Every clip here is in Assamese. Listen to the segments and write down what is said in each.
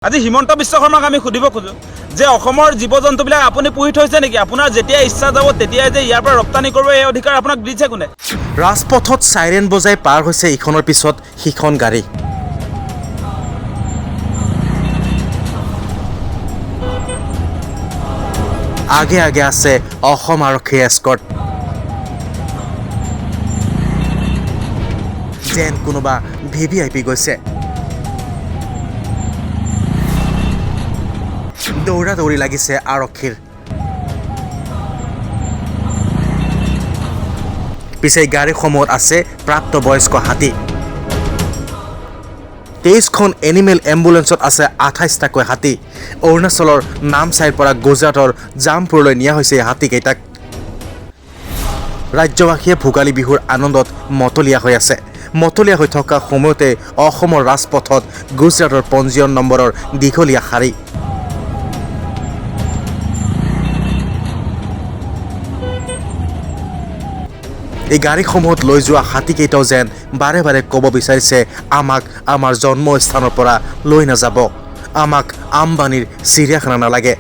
আজি হিমন্ত বিশ্ব শৰ্মাক আমি সুধিব খোজোঁ যে অসমৰ জীৱ জন্তুবিলাক আপুনি পুহি থৈছে নেকি? আপোনাৰ যেতিয়া ইচ্ছা যাব তেতিয়াই যে ইয়াৰ পৰা ৰপ্তানি কৰিব, এই অধিকাৰ আপোনাক দিছে কোনে? ৰাজপথত চাইৰেন বজাই পাৰ হৈছে ইখনৰ পিছত সিখন গাড়ী। আগে আগে আছে অসম আৰক্ষীৰ এস্কৰ্ট, যেন কোনোবা ভিভিআইপি গৈছে। দৌৰা দৌৰি লাগিছে আৰক্ষীৰ। পিছে গাড়ীসমূহত আছে প্ৰাপ্তবয়স্ক হাতী। 23খন এনিমেল এম্বুলেন্সত আছে 28টাকৈ হাতী। অৰুণাচলৰ নামচাইৰ পৰা গুজৰাটৰ জামপুৰলৈ নিয়া হৈছে এই হাতীকেইটাক। ৰাজ্যবাসীয়ে ভোগালী বিহুৰ আনন্দত মতলীয়া হৈ আছে। মতলীয়া হৈ থকা সময়তে অসমৰ ৰাজপথত গুজৰাটৰ পঞ্জীয়ন নম্বৰৰ দীঘলীয়া শাৰী। এই গাড়ীসমূহত লৈ যোৱা হাতীকেইটাও যেন বাৰে বাৰে ক'ব বিচাৰিছে, আমাক আমাৰ জন্মস্থানৰ পৰা লৈ নাযাব, আমাক আম্বানীৰ চিৰিয়াখানা নালাগে।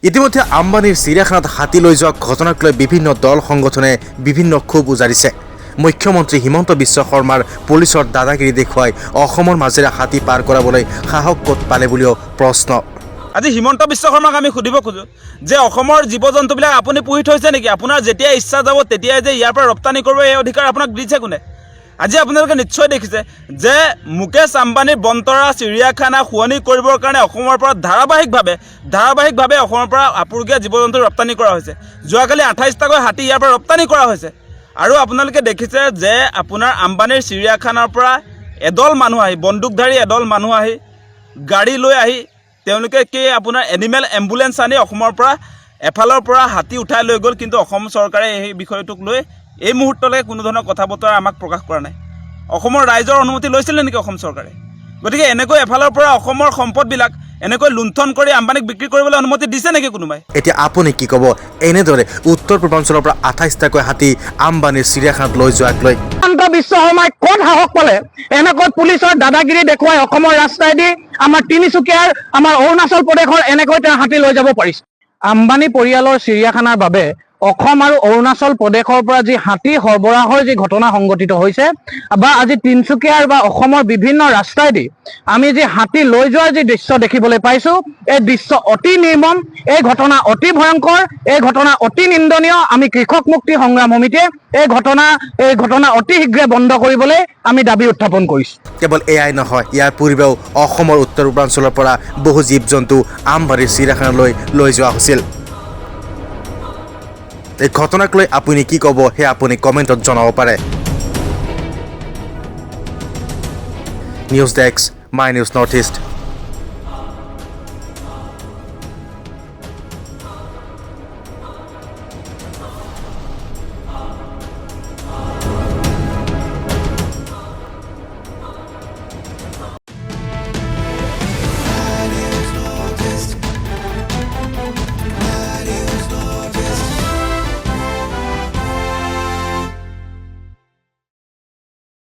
ইতিমধ্যে আম্বানীৰ চিৰিয়াখানাত হাতী লৈ যোৱা ঘটনাক লৈ বিভিন্ন দল সংগঠনে বিভিন্ন ক্ষোভ উজাৰিছে। মুখ্যমন্ত্ৰী হিমন্ত বিশ্ব শৰ্মাৰ পুলিচৰ দাদাগিৰি দেখুৱাই অসমৰ মাজেৰে হাতী পাৰ কৰাবলৈ সাহস ক'ত পালে বুলিও প্ৰশ্ন। আজি হিমন্ত বিশ্ব শৰ্মাক আমি সুধিব খোজোঁ যে অসমৰ জীৱ জন্তুবিলাক আপুনি পুহি থৈছে নেকি? আপোনাৰ যেতিয়া ইচ্ছা যাব তেতিয়াই যে ইয়াৰ পৰা ৰপ্তানি কৰিব, এই অধিকাৰ আপোনাক দিছে কোনে? আজি আপোনালোকে নিশ্চয় দেখিছে যে মুকেশ আম্বানীৰ বনতৰা চিৰিয়াখানা শুৱনি কৰিবৰ কাৰণে অসমৰ পৰা ধাৰাবাহিকভাৱে অসমৰ পৰা আপুৰুগীয়া জীৱ জন্তু ৰপ্তানি কৰা হৈছে। যোৱাকালি 28টাকৈ হাতী ইয়াৰ পৰা ৰপ্তানি কৰা হৈছে। আৰু আপোনালোকে দেখিছে যে আপোনাৰ আম্বানীৰ চিৰিয়াখানাৰ পৰা এদল মানুহ আহি, বন্দুকধাৰী এদল মানুহ আহি, গাড়ী লৈ আহি তেওঁলোকে কি আপোনাৰ এনিমেল এম্বুলেন্স আনি অসমৰ পৰা এফালৰ পৰা হাতী উঠাই লৈ গ'ল। কিন্তু অসম চৰকাৰে এই বিষয়টোক লৈ এই মুহূৰ্তলৈকে কোনো ধৰণৰ কথা বতৰা আমাক প্ৰকাশ কৰা নাই। অসমৰ ৰাইজৰ অনুমতি লৈছিলে নেকি অসম চৰকাৰে? গতিকে এনেকৈ এফালৰ পৰা অসমৰ সম্পদবিলাক এনেকৈ লুণ্ঠন কৰি আম্বানীক বিক্ৰী কৰিবলৈ অনুমতি দিছে নেকি কোনোবাই? এতিয়া আপুনি কি ক'ব এনেদৰে উত্তৰ পূৰ্বাঞ্চলৰ পৰা 28টাকৈ হাতী আম্বানীৰ চিৰিয়াখানাত লৈ যোৱাক লৈ? হিমন্ত বিশ্ব শৰ্মাই ক'ত সাহস পালে এনেকৈ পুলিচৰ দাদাগিৰি দেখুৱাই অসমৰ ৰাস্তাইদি আমাৰ তিনিচুকীয়াৰ, আমাৰ অৰুণাচল প্ৰদেশৰ এনেকৈ তেওঁ হাতী লৈ যাব পাৰিছে? আম্বানী পৰিয়ালৰ চিৰিয়াখানাৰ বাবে অসম আৰু অৰুণাচল প্ৰদেশৰ পৰা যি হাতী সৰবৰাহৰ যি ঘটনা সংঘটিত হৈছে বা আজি তিনিচুকীয়াৰ বা অসমৰ বিভিন্ন ৰাস্তাইদি আমি যি হাতী লৈ যোৱাৰ যি দৃশ্য দেখিবলৈ পাইছো, এই দৃশ্য অতি নিৰ্মম, এই ঘটনা অতি ভয়ংকৰ, এই ঘটনা অতি নিন্দনীয়। আমি কৃষক মুক্তি সংগ্ৰাম সমিতিয়ে এই ঘটনা অতি শীঘ্ৰে বন্ধ কৰিবলৈ আমি দাবী উত্থাপন কৰিছো। কেৱল এয়াই নহয়, ইয়াৰ পূৰ্বেও অসমৰ উত্তৰ পূৰ্বাঞ্চলৰ পৰা বহু জীৱ জন্তু আম্বানীৰ চিৰিয়াখানালৈ লৈ যোৱা হৈছিল। এই ঘটনাক লৈ আপুনি কি ক'ব সেয়া আপুনি কমেণ্টত জনাব পাৰে। News desk, my news north east.